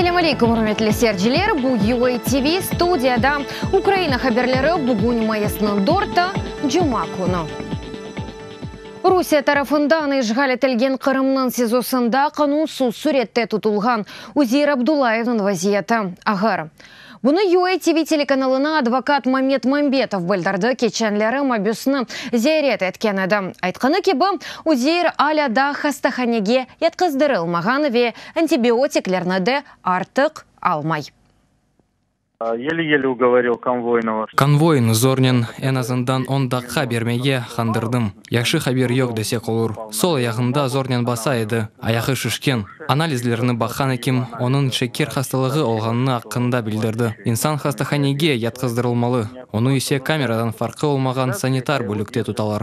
Selâm aleyküm, ürmetli seyirciler! Bu UA TV studiyada Ukraina haberleri, bugün mayısnıñ dörtü, cuma künü. Rusiye tarafından işğal etilgen Qırımnıñ SİZOsında qanunsız sürette tutulğan Uzeir Abdullayevniñ vaziyeti ağır. Bunı UA TV telekanalına advokat Mammet Mambetov bildirdi, keçenleri mabüsni ziyaret etken edi. Aytqanı kibi, Uzeir alâ daa hastahanege yatqızdırılmağan ve antibiotiklerni de artıq almay. Yeli-yeli ugovoril konvoynogo. Konvoynı zornen, eñ azından on daqqa bermege qandırdım. Yahşı haber yoq desek olur. Sol ayağında zornen basa edi, ayağı şişken. Analizlerini baqqan ekim, onıñ şeker hastalığı olğanını aqqında bildirdi. İnsan hastahanege yatqızdırılmalı, onı ise kameradan farqı olmağan sanitar bölükte tutalar.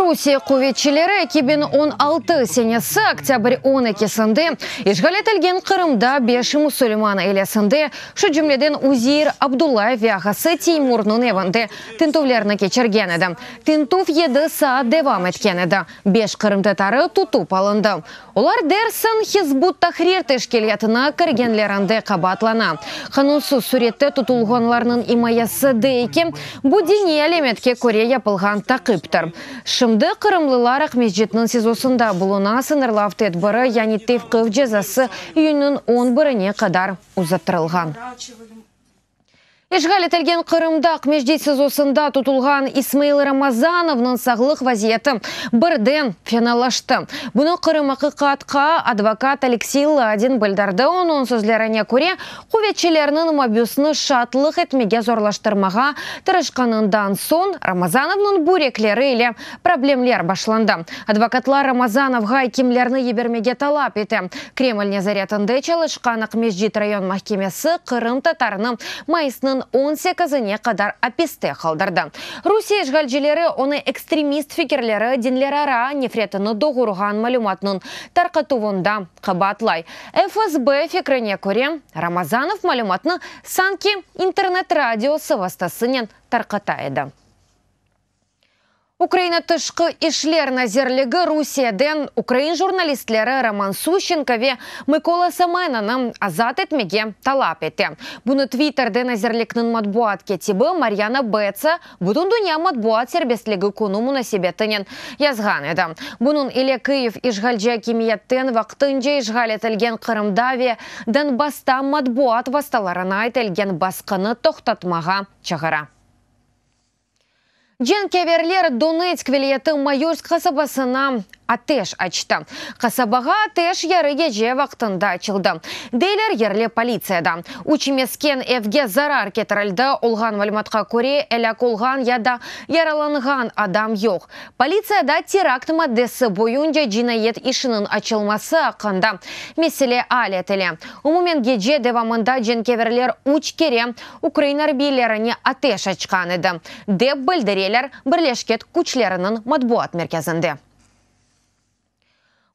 Rusiye quvetçileri 2016 senesi oktâbr on ekisinde işğal etilgen Qırımda beş musulman ailesinde, şu cümleden Uzeir Abdullayev ve ağası Teymurnıñ evinde tintüvlerni keçirgen edi. Tintüv yedi saat devam etken edi. Beş qırımtatarı tutıp alındı. Olar dersiñ Hizb ut-Tahrir teşkilâtına kirgenlerinde qabaatlana. Qanunsız sürette tutulğanlarnıñ imayesi dey ki, bu diniy alâmetke köre yapılğan taqiptir. Şimdi qırımlılar Aqmescitniñ SİZOsında buluna, sıñırlav tedbiri, yani tevqif cezası iyünniñ on birine qadar uzattırılğan. İşğal etilgen Qırımda Aqmescit SİZOsında tutulğan İsmail Ramazanovnıñ sağlıq vaziyeti birden fenalaştı. Bunı Qırım. Aqiqatqa advokat Aleksey Ladin bildirdi. Onıñ sözlerine köre, quvetçilerniñ mabüsni şaatlıq etmege zorlaştırmağa tırışqanından soñ Ramazanovnıñ büyrekleri ile problemler başlandı. Advokatlar Ramazanovğa ekimlerni yibermege talap ete. Kreml nezaretinde çalışqan Aqmescit rayon mahkemesi qırımtatarnı mayısnıñ on sekizine qadar apiste qaldırdı. Rusiye işğalcileri onı ekstremist fikirleri, dinlerara nefretini doğurğan malümatnıñ tarqatuvında qabaatlay. FSB fikrine köre, Ramazanov malümatnı sanki internet radiosı vastasınen tarqata edi. Ukraina Tışqı işler nazirligi Rusiyeden ukrain jurnalistleri Roman Suşçenko ve Mıkola Semenanı azat etmege talap ete. Bunı Twitterde nazirlikniñ matbuat kâtibi Maryana Betsa Bütündünya matbuat serbestligi künü munasebetinen yazğan edi. Bunıñ ile Kyiv işğalci akimiyetten vaqtınca işğal etilgen Qırımda ve Donbassta matbuat vastalarına etilgen basqını toqtatmağa çağıra. Cenkâverler Donetsk vilâyeti Mayorsk qasabasına ateş açtı. Qasabağa ateş yarı gece vaqtında açıldı, deyler yerli politsiyada. Üç mesken evge zarar ketirildi, olğan malümatqa köre, elâk olğan ya da yaralanğan adam yoq. Politsiyada terakt maddesi boyunca cinayet işiniñ açılması aqqında mesele al etile. Umumen gece devamında cenkâverler üç kere ukrain arbiylerine ateş açqan edi, dep bildireler Birleşket küçleriniñ matbuat merkezinde.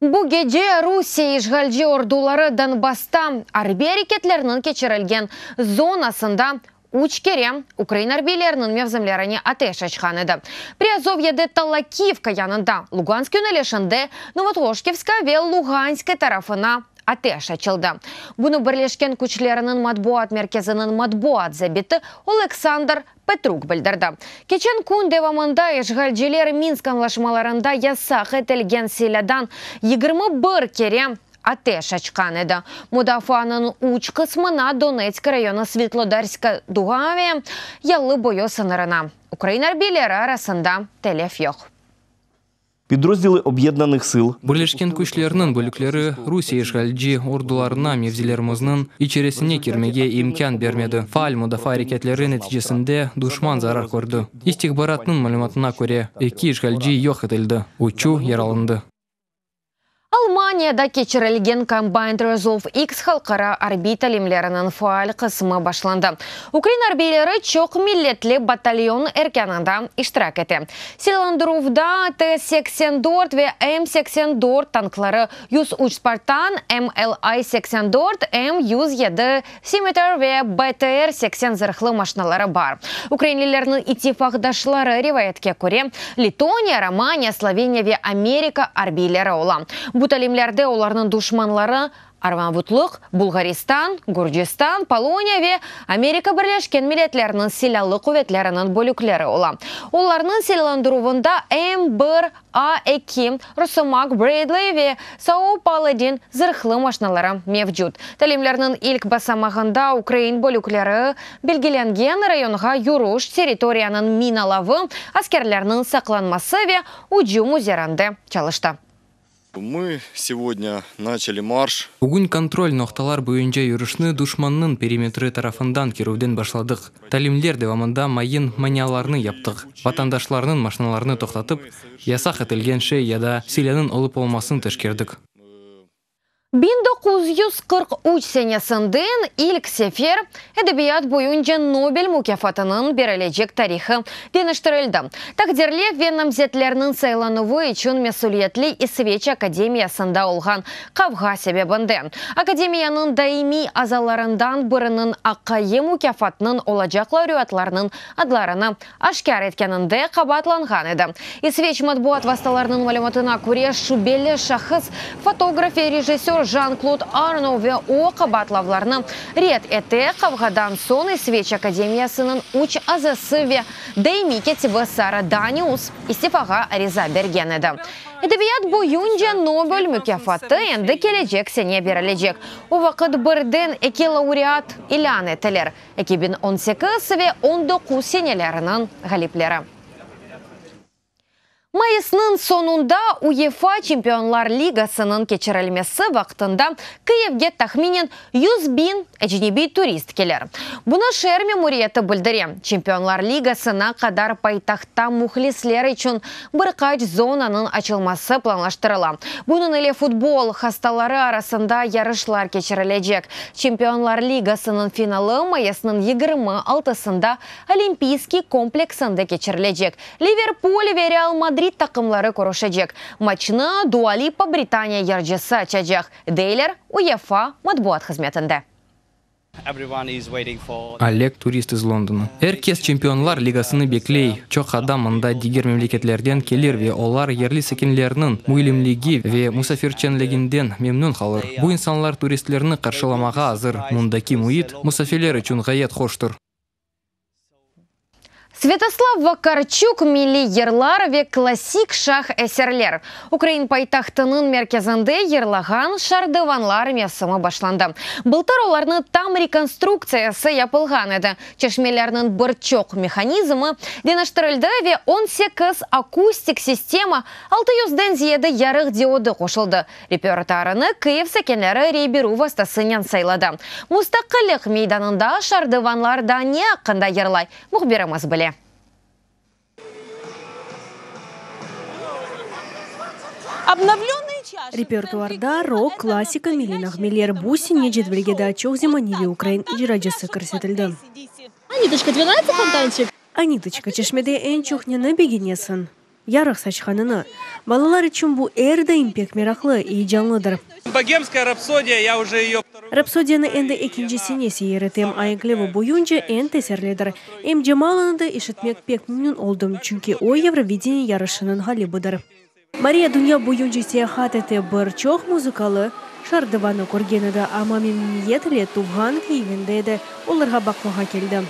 Bu gece Rusiye işğalci orduları Donbassta arbiy areketlerniñ keçirilgen zonasında üç kere ukrain arbiyleriniñ mevzimlerine ateş açqan edi, Priazovyede Talakivka yanında, Lugansk yönelişinde Novotoşkivska ve Luganske tarafına ateş açıldı. Bunı Birleşken küçleriniñ matbuat merkeziniñ matbuat zabiti Oleksandr Petruk bildirdi. Keçen kün devamında işğalciler Minsk añlaşmalarında yasaq etilgen silâdan 21 kere ateş açqan edi. Mudafaanıñ üç qısmına, Donetsk rayonı Svitlodarska duğa ve yalı boyu sıñırına. Ukraina arbiyleri arasında telef yoq. Pidrozdili Obyeddannıh sil. Birleşken Küçlerniñ bölükleri Rusiye işğalci ordularına mevzilerimizniñ içerisine kirmege imkân bermedi. Faal mudafaa areketleri neticesinde duşman zarar kördi. İstihbaratnıñ malümatına köre, eki işğalci yoq etildi, üçü yaralandı. Almaniyada keçirilgen Combined Resolve X halqara arbiy talimleriniñ faal qısmı başlandı. Ukraina arbiyleri çoq milletli batalyon erkânında iştirak ete. Silâlandıruvda T-84 ve M-84 tankları, 103 Spartan, MLI-84, M-107 Scimitar ve BTR-80 zırhlı maşinaları bar. Ukrainlilerniñ ittifaqdaşları, rivayetke köre, Letoniya, Romaniya, Sloveniya ve Amerika arbiyleri ola. Bu talimlerde olarnıñ duşmanları Arnavutlıq, Bulğaristan, Gürcistan, Poloniya ve Amerika Birleşken Milletleriniñ Silâlı quvetleriniñ bölükleri ola. Olarnıñ silâlandıruvında M bir A2, Rosomak, Bradley ve Saul Paladin zırhlı maşnaları mevcut. Talimlerniñ ilk basamağında ukrain bölükleri belgilengen rayonğa yürüş, territoriyanıñ minalavı, askerlerniñ saqlanması ve ücüm üzerinde çalıştı. Мы сегодня начали марш. Bugün kontrol noqtalar boyunca yürüşni duşmannıñ perimetri tarafından kirüvden başladıq. Talimler devamında mayın manialarını yaptıq, vatandaşlarnıñ maşnalarını toqtatıp, yasaq etilgen şey ya da silânıñ olıp olmasını teşkerdik. 1943 senesinden ilk sefer edebiyat boyunca Nobel mukâfatınıñ berilecek tarihı deñiştirildi. Taqdirlev ve namzetlerniñ saylanuvı içün mesüliyetli İsveç akademiyasında olğan qavğa sebebinden. Akademiyanıñ daimiy azalarından biriniñ aqayı mukâfatnıñ olacaq laureatlarnıñ adlarını aşkâr etkeninde qabaatlanğan edi. İsveç matbuat vastalarınıñ malümatına köre, şübeli şahıs, fotograf ve rejissör Jan-Klod Arno ve o qabaatlavlarnı red ete. Qavğadan soñ İsveç akademiyasınıñ üç azası ve daimiy kâtibi Sara Danius istifağa ariza bergen edi. Edebiyat boyunca Nobel mukâfatı endi kelecek sene berilecek. O vaqıt birden eki laureat ilân etilir. 2018 ve 19 seneleriniñ ğalipleri. Mayısnıñ soñunda UEFA Çempionlar Ligasınıñ keçirilmesi vaqtında Kıyivge tahminen 100 biñ ecnebiy turist kelir. Bunı şeer memuriyeti bildire. Çempionlar Ligasına qadar paytahtta mühlisler içün bir qaç zonanıñ açılması planlaştırıla. Bunıñ ile futbol hastaları arasında yarışlar keçirilecek. Çempionlar Ligasınıñ finalı mayısnıñ 26-sında Olimpiyskiy kompleksinde keçirilecek. Liverpul ve Real Madrid taqımları körüşecek. Matçnı Dua Lipa Britaniya yırcısı açacaq, deyler UEFA matbuat hızmetinde. Oleg, turist iz Londona. Er kes Çempionlar Ligasını bekley. Çoq adam mında diger memleketlerden kelir ve olar yerli sakinlerniñ mülayimligi ve musafirçenliginden memnün qalır. Bu insanlar turistlerni qarşılamağa azır. Mındaki müit musafirler içün ğayet hoştır. Svyatoslav Vakarçuk milliy yırlar ve klassik şah eserler. Ukrain paytahtınıñ merkezinde yırlağan şardıvanlar mevsimi başlandı. Bıltır olarnı tam rekonstruktsiyası yapılğan edi. Çeşmelerniñ bir çoq mehanizmi deñiştirildi ve 18 akustik sistema 600-den ziyade yarıq diodı qoşuldı. Repertuarını Kyiv sakinleri rey berüv vastasınen sayladı. Mustaqillik meydanında şardıvanlar da ne aqqında yırlay, mühbirimiz bile. Обновленные чаши. Repertuarda rok, klassika, milliy nağmeler. Bu sene cedvelge daa çoq zemaneviy ukrain icracısı kirsetildi. Аниточка, тебе нравится фонтанчик? Anitoçka, çeşmede eñ çoq neni begenesiñ? Yarıq saçqanını. Balalar içün bu er daim pek meraqlı, eyecanlıdır. Богемская рапсодия, я уже ее Rapsodiyanı endi ekinci sene seyir etem. Aenklevi boyunca eñ tesirlidir. Em Camalanı da eşitmek pek memnün oldım, çünki o Eurovideniye yarışınıñ ğalibidir. Mariya dünya boyunca seyahat ete bir çoq muzıkalı şardıvanı körgen edi, amma memnüniyet ile tuvğan Kyivinde edi, olarğa baqmağa keldi.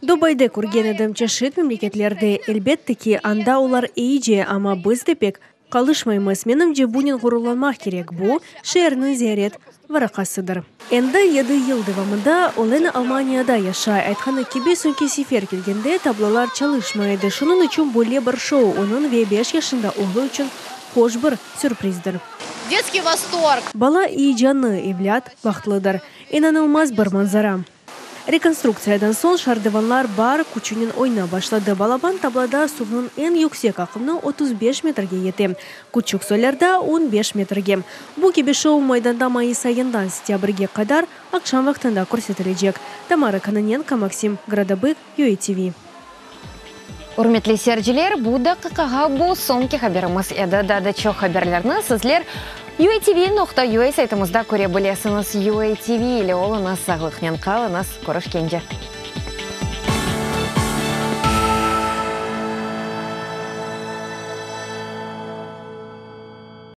Dubayda körgen edim, çeşit memleketlerde. Elbette ki, anda olar eyice, amma biz de pek qalışmaymız. Menimce, bunen ğururlanmaq kerek, bu, şeerniñ ziyaret varaqasıdır. Endi 7 yıl devamında Olena Almaniyada yaşay. Aytqanı kibi, soñki sefer kelgende tablalar çalışmay edi. Şunıñ içün böyle bir şou onıñ ve 5 yaşında oğlu içün hoş bir sürprizdir. Детский восторг. Bala eyecanı, evlât bahtlıdır. İnanılmaz bir manzara. Rekonstruktsiyadan soñ şardıvanlar bar küçünen oynap başladı. Balaban tablada suvnıñ eñ yüksek aqımı 35 metrge yete. Küçük soylarda 15 metrge. Bu kibi şou Maydanda mayıs ayından sentâbrge qadar aqşam vaqtında körsetilecek. Tamara Kononenko, Maksim Gradobık, UATV. Ürmetli seyirciler, bu daqiqağa bu soñki haberimiz edi. Daa da çoq haberlerni sizler uatv.ua saytımızda köre bilesiñiz. UATV ile oluñız, sağlıqnen qalıñız, körüşkence.